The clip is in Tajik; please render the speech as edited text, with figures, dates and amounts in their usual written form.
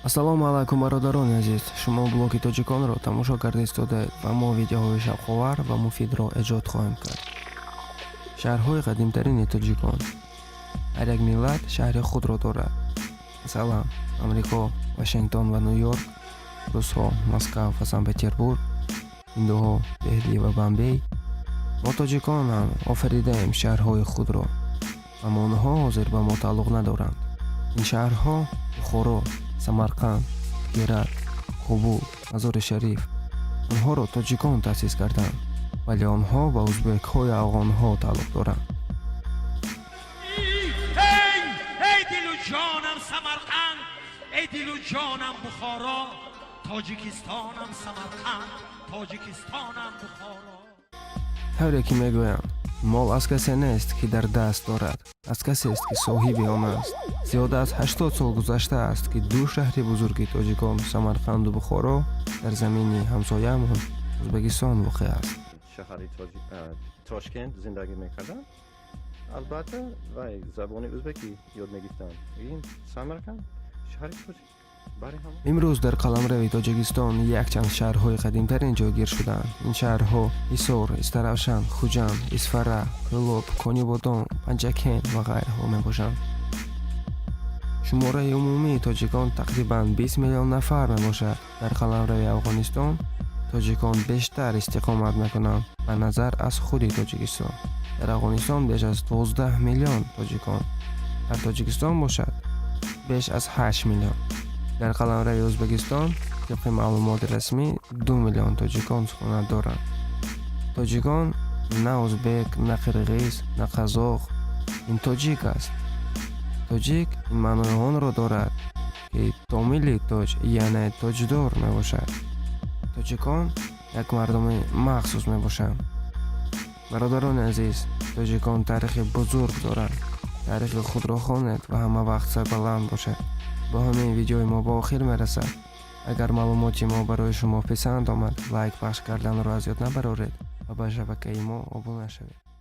Ассалому алайкум, бародарони азиз! Шумо блоги тоҷиконро тамошо карда истодаед ва мо видеоҳои шавқовар ва муфидро эҷод хоҳем кард. Шаҳрҳои қадимтарини тоҷикон. Ҳар як миллат шаҳри худро дорад. Масалан, Амрико Вашингтон ва Ню Йорк, русҳо Москав ва Санкт Петербург, ҳиндуҳо Деҳлӣ ва Бомбей. Мо, тоҷикон, ҳам офаридаем шаҳрҳои худро, аммо онҳо ҳозир ба мо тааллуқ надоранд. Ин шаҳрҳо Бухоро, Самарқанд, Герат, Кобул, Мазори Шариф. Онҳоро тоҷикон таъсис карданд, вале онҳо ба узбекҳою афғонҳо тааллуқ доранд. Эй, дилу ҷонам Самарқанд, эй, дилу ҷонам Бухоро, Тоҷикистонам Самарқанд, Тоҷикистонам Бухоро. Тавре ки мегӯянд, мол аз касе нест, ки дар даст дорад, аз касест, ки соҳиби он аст. Зиёда аз 80 сол гузаштааст, ки ду шаҳри бузурги тоҷикон, Самарқанду Бухоро, дар замини ҳамсояамон Ӯзбекистон воқеъ аст. Шаҳри Тошкент зиндагӣ мекардам, албатта, вай забони ӯзбекӣ ёд мегирифтам. Ин Самарқанд шаҳри тоҷик бари ҳама. Имрӯз дар қаламрави Тоҷикистон якчанд шаҳрҳои қадимтарин ҷойгир шудаанд. Ин шаҳрҳо Ҳисор, Истаравшан, Хуҷанд, Исфара, Кӯлоб, Конибодом, Панҷакент ва ғайраҳо мебошанд. Шумораи умумии тоҷикон тақрибан 20 миллион нафар мебошад. Дар қаламрави Афғонистон тоҷикон бештар истиқомат мекунанд ба назар аз худи Тоҷикистон. Дар Афғонистон беш аз 12 миллион тоҷикон, дар Тоҷикистон бошад, беш аз 8 миллион. Дар қаламрави Ӯзбекистон, тибқи маълумоти расмӣ, 2 миллион тоҷикон сукунат доранд. Тоҷикон на узбек, на қирғиз, на қазоқ, ин тоҷик аст. Тоҷик ин маънои онро дорад, ки томили тоҷ, яъне тоҷдор мебошад. Тоҷикон як мардуми махсус мебошанд. Бародарони азиз, тоҷикон таърихи бузург доранд. Таърихи худро хонед ва ҳама вақт сарбаланд бошед. Бо ҳамин видеои мо ба охир мерасад. Агар маълумоти мо барои шумо писанд омад, лайк пахш карданро аз ёд набароред ва ба шабакаи мо обуна шавед.